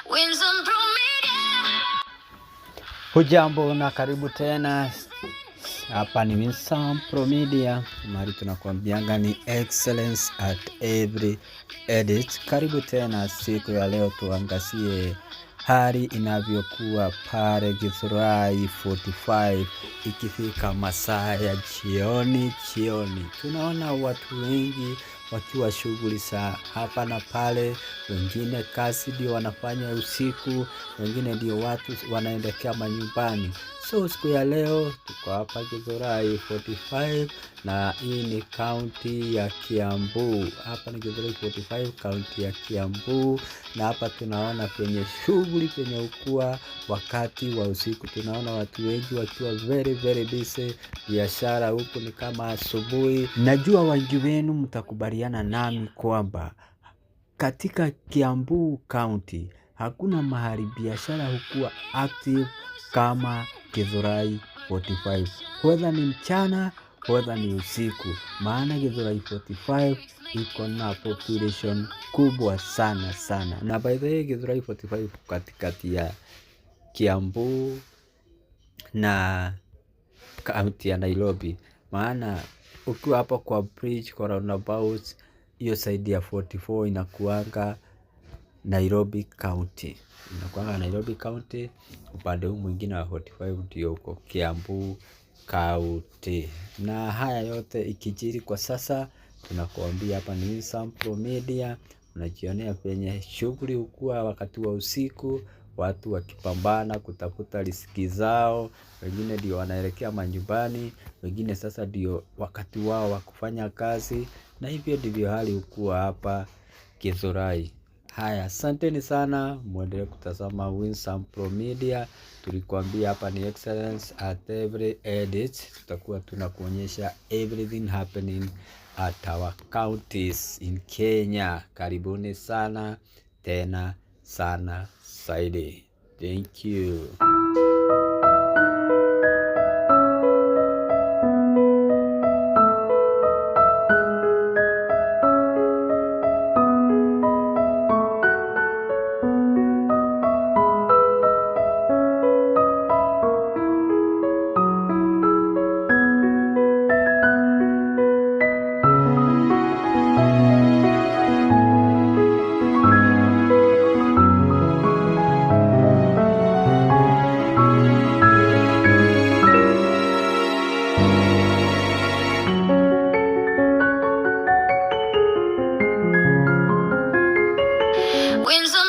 Windsor Pro Media. Hujambo na karibu tena. Hapa ni Winsam Pro Media, mahali tunakuambianga ni excellence at every edit. Karibu tena siku ya leo, tuangazie hali inavyokuwa pale Githurai 45 ikifika masaa ya jioni jioni. Tunaona watu wengi wakiwa shughuli za hapa na pale, wengine kazi ndio wanafanya usiku, wengine ndio watu wanaelekea manyumbani. So siku ya leo tuko hapa Githurai 45 na hii ni kaunti ya Kiambu. Hapa ni Githurai 45 kaunti ya Kiambu, na hapa tunaona kwenye shughuli penye ukua wakati wa usiku, tunaona watu wengi wakiwa very very busy, biashara huku ni kama asubuhi. Najua wengi wenu mtakubaliana nami kwamba katika Kiambu County hakuna mahali biashara hukuwa active kama Githurai 45, whether ni mchana whether ni usiku, maana Githurai 45 iko na population kubwa sana sana. Na by the way, Githurai 45 katikati ya Kiambu na kaunti ya Nairobi, maana ukiwa hapo kwa bridge, kwa roundabout hiyo side ya 44 inakuanga Nairobi County, inakuanga Nairobi County. Upande huu mwingine wa 45 ndio uko Kiambu County. Na haya yote ikijiri kwa sasa, tunakuambia hapa ni Winsam Pro Media, unajionea penye shughuli hukuwa wakati wa usiku, watu wakipambana kutafuta riziki zao, wengine ndio wanaelekea manyumbani, wengine sasa ndio wakati wao wa kufanya kazi, na hivyo ndivyo hali hukuwa hapa Githurai. Haya, asanteni sana, muendelee kutazama Winsam Pro Media. Tulikuambia hapa ni excellence at every edit. Tutakuwa tunakuonyesha everything happening at our counties in Kenya. Karibuni sana tena sana zaidi. Thank you. Windsor